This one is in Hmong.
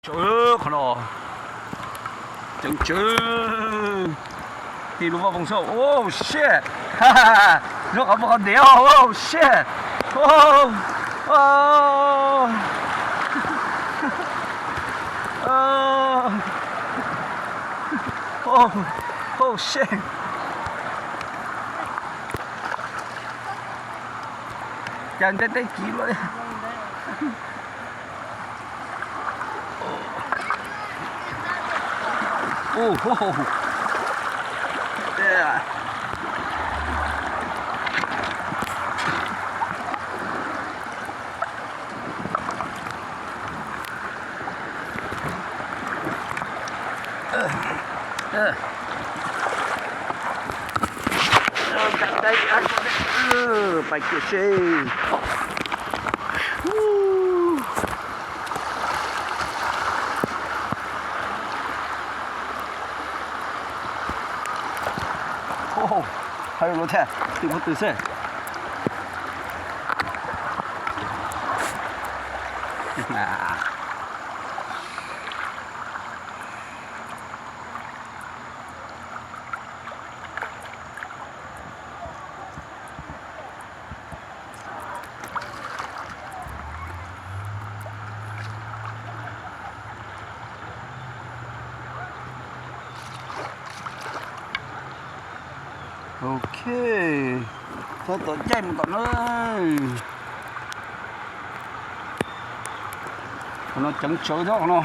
Tsawv qhov no, ceev tsawv. Tig lub vaj voog xwb. Oh shit. Nyob qhov muaj qhov ntev. Oh shit. Oh, oh, oh shit. Cas ntev teb kiv lawm. Pais kiag seb. Hais lus thiab, tus pov tw xwb. Ok, txog tom caij mus tom no. Qhov no ceev tsawv thiab qhov no.